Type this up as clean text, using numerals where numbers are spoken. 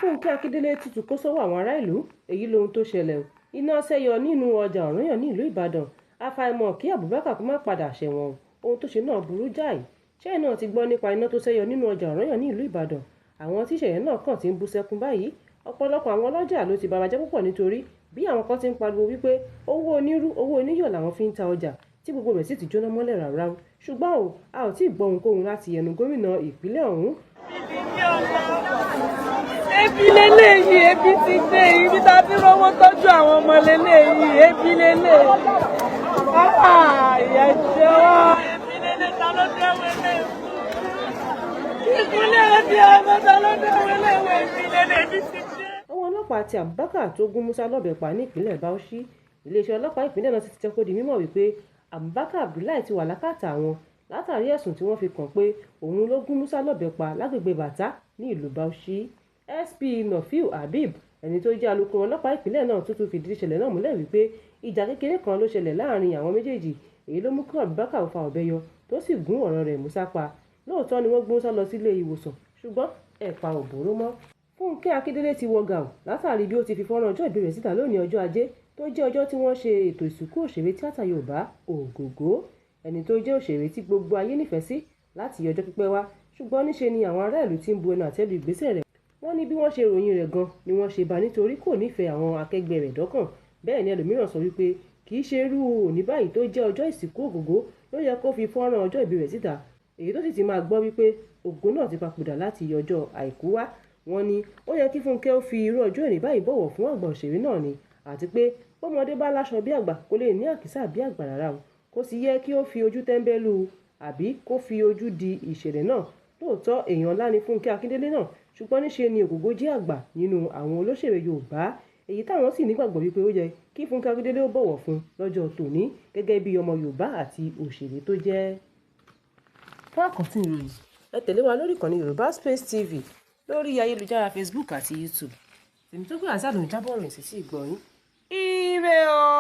Fúnkẹ́ Akíndélé tútù kó sọ́wọ́ àwọn ará ìlú. Èyí lohun tó ṣẹlẹ̀ o. Iná ṣẹ́yọ nínú ọjà Ọ̀rànyàn ní ìlú Ìbàdàn. Àfàìmọ̀ kí Abubakar kó má padà sẹ́wọ̀n o, ohun tó ṣe náà burú jáì. Ṣẹ́yìn náà ti gbọ́ nípa iná tó ṣẹ́yọ nínú ọjà Ọ̀rànyàn ní ìlú Ìbàdàn? Àwọn tí ìṣẹ̀lẹ̀ náà kàn ti ń bú sẹ́kún báyìí. Ọ̀pọ̀lọpọ̀ àwọn ọlọ́jà ló ti bara jẹ́ púpọ̀ nítorí bí àwọn kan ti ń pariwo wípé owó onírú, owó oníyọ̀ làwọn fi ń ta ọjà tí gbogbo rẹ̀ sì ti jóná mọ́lẹ̀ ráúráú. Ṣùgbọ́n o, a ò tí ì gbọ́ ohunkóhun láti ẹnu gómìnà ìpínlẹ̀ ọ̀hún. Ebi leléyìí, ebi ti dé. Ibi tá a ti rówó tọ́jú àwọn ọmọ leléyìí, ebi leléyìí. Ah, ìyà jẹ wá. Ebi lélẹ̀, ta ló dẹ́wọ́ eléyìí? Ìkúnlẹ̀ ẹbí ọmọ, ta ló dẹ́wọ́ eléyìí? Ebi lélẹ̀, ebi ti dé. Ọwọ́ ọlọ́pàá ti Abubakar tó gún Musa lọ́bẹ pa ní ìpínlẹ̀ Bauchi. Iléeṣẹ́ ọlọ́pàá ìpínlẹ̀ náà sì ti jẹ́ kó di mímọ̀ wípé Abubakar Abdullahi ti wà lákàtà àwọn látàrí ẹ̀sùn tí wọ́n fi kàn pé òun ló gún Musa lọ́bẹ pa lágbègbè Bàtá ní ìlú Bauchi. SP Nafiu Habib, ẹni tó jẹ́ alukoro ọlọ́pàá ìpínlẹ̀ náà, tún fìdí ìṣẹ̀lẹ̀ náà múlẹ̀ wípé ìjà kékeré kan ló ṣẹlẹ̀ láàrin àwọn méjèèjì. Èyí ló mú kí Abubakar fa ọ̀bẹ yọ tó sì gún ọ̀rẹ́ rẹ̀ Musa pa. Lóòótọ́ ni wọ́n gbé Musa lọ sílé ìwòsàn, ṣùgbọ́n ẹ̀pa ò bóró mọ́. Fúnkẹ́ Akíndélé ti wọ gàù látàrí bí ó ti fi fọ́nrán ọjọ́ ìbí rẹ̀ síta lónìí ọjọ́ Ajé tó jẹ́ ọjọ́ tí wọ́n ṣe ètò ìsìnkú òṣèré tíátà Yorùbá Ògògó, ẹni tó jẹ́ òṣèré tí gbogbo ayé nífẹ̀ẹ́ sí láti ọjọ́ pípẹ́ wá. Ṣùgbọ́n níṣe ni àwọn ará ìlú ti ń bu ẹnu àtẹ́ lu ìgbésẹ̀ rẹ̀. Wọ́n ní bí wọ́n ṣe ròyìn rẹ̀ gan ni wọ́n ṣe bá nítorí kò nífẹ̀ẹ́ àwọn akẹgbẹ́ rẹ̀ dọ́kàn. Bẹ́ẹ̀ ni ẹlòmíràn sọ wípé kì í ṣe irú òní báyìí tó jẹ́ ọjọ́ ìsìnkú Ògògó ló yẹ kó fi fọ́nrán ọjọ́ ìbí rẹ̀ síta, èyí tó sì ti máa gbọ́ wípé Ògo náà ti papòdà láti ọjọ́ Àìkú wá. Wọ́n ní ó yẹ kí Fúnkẹ́ ó fi irú ọjọ́ òní báyìí bọ̀wọ̀ fún àgbà òṣèré náà ni, àti pé bọ́mọdé bá láṣọ bí àgbà, kò lè ní àkísà bí àgbà rárá o. Kò sì yẹ kí ó fi ojú tẹ́ńbẹ́lú àbí kó fi ojú di ìṣẹ̀lẹ̀ náà. Lóòótọ́ èèyàn ńlá ni Fúnkẹ́ Akíndélé náà, ṣùgbọ́n níṣe ni Ògògó jẹ́ àgbà nínú àwọn olóṣèré Yorùbá, èyí táwọn sì nígbàgbọ́ wípé ó yẹ kí Fúnkẹ́ Akíndélé ó bọ̀wọ̀ fún lọ́jọ́ tòní gẹ́gẹ́ bí ọmọ Yorùbá àti òṣèré tó jẹ́. Fún àkọ́tún ìròyìn, ẹ tẹ̀lé wa lórí ìkànnì Yorùbá Space TV lórí ayélujára Facebook àti YouTube. Tèmítọ́pẹ́ Hasan ló ń jábọ̀ rìn sí ìgbọ́ yín. Ire o!